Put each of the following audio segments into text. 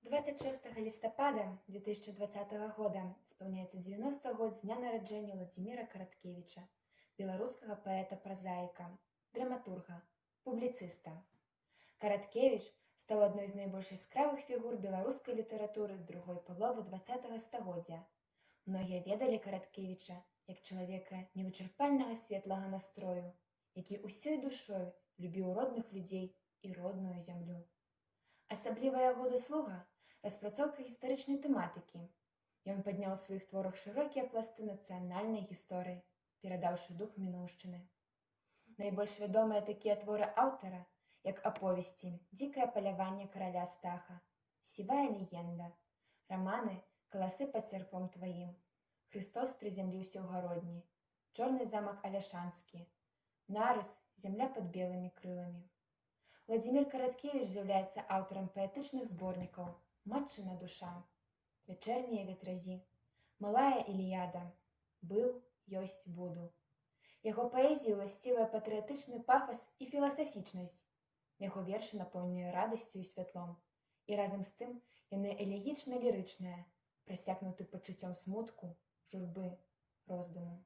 26 лістапада 2020 года спаўняецца 90 год з дня нараджэння Уладзіміра Караткевіча, беларускага паэта-празаіка, драматурга, публіцыста. Караткевіч стаў адной з найбольш яскравых фігур беларускай літаратуры другой паловы ХХ стагоддзя. Многія ведалі Караткевіча як чалавека невычарпальнага светлага настрою, які ўсёй душой любіў родных людзей і родную зямлю. Асаблівая яго заслуга — распрацоўка гістарычнай тэматыкі. Ён падняў у сваіх творах шырокія пласты нацыянальнай гісторыі, перадаўшы дух мінуўшчыны. Найбольш вядомыя такія творы аўтара, як аповесці «Дзікае паляванне караля Стаха», «Сівая легенда», раманы «Каласы пад сярпом тваім», «Хрыстос прызямліўся ў Гародні», «Чорны замак Аляшанскі», нарыс «Зямля пад белымі крыламі». Уладзімір Караткевіч з'яўляецца аўтарам паэтычных зборнікаў «Матчына душа», «Вячэрнія ветразі», «Малая Іліяда», «Быў, ёсць, буду». Яго паэзіі ўласцівая патрыятычны пафас і філасафічнасць. Яго вершы напоўненыя радасцю і святлом, і разам з тым яны элегічна-лірычныя, прасякнуты пачуццём смутку, журбы, роздуму.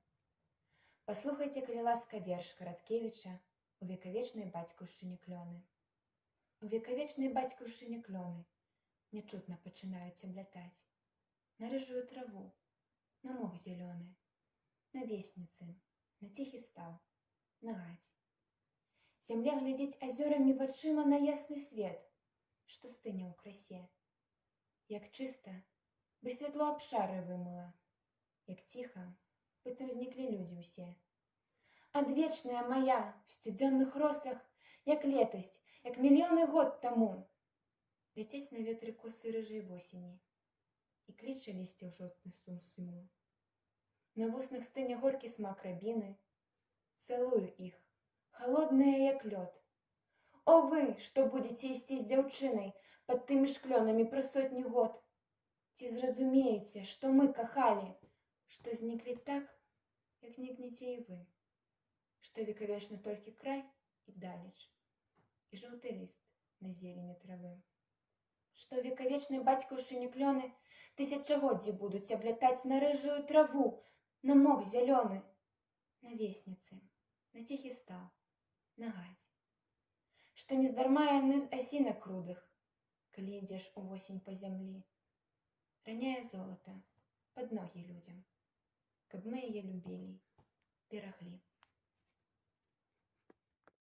Паслухайце, калі ласка, верш Караткевіча «У векавечнай бацькаўшчыне клёны». У векавечнай бацькаўшчыне клёны нячутна пачынаюць аблятаць на рыжую траву, на мох зялёны, на весніцы, на ціхі стаў, на гаць. Зямля глядзіць азёрамі вачыма на ясны свет, што стыне ў красе. Як чыста, бы святло абшары вымыла, як ціха, быццам зніклі людзі ўсе. Адвечная мая, в студзённых росах, як летась, як мільёны год таму, ляцяць на ветры косы рыжай восені, і кліча лісце ў жотны сум суму. На вуснах стыне горкі смак рабіны, цэлую іх, халодныя, як лёд. О вы, што будзеце ісці з дзяўчынай пад тымі ж клёнамі праз сотні год, ці зразумееце, што мы кахалі, што зніклі так, як знікнеце і вы, што векавечны толькі край і далеч, і жоўты ліст на зелені травы? Што ў векавечнай бацькаўшчыне клёны тысячагоддзі будуць аблятаць на рыжую траву, на мох зялёны, на весніцы, на ціхі стаў, на гаць. Што нездарма яны з асінак рудых, калі ідзеш увосень па зямлі, раняе золата пад ногі людзям, каб мы яе любілі, бераглі.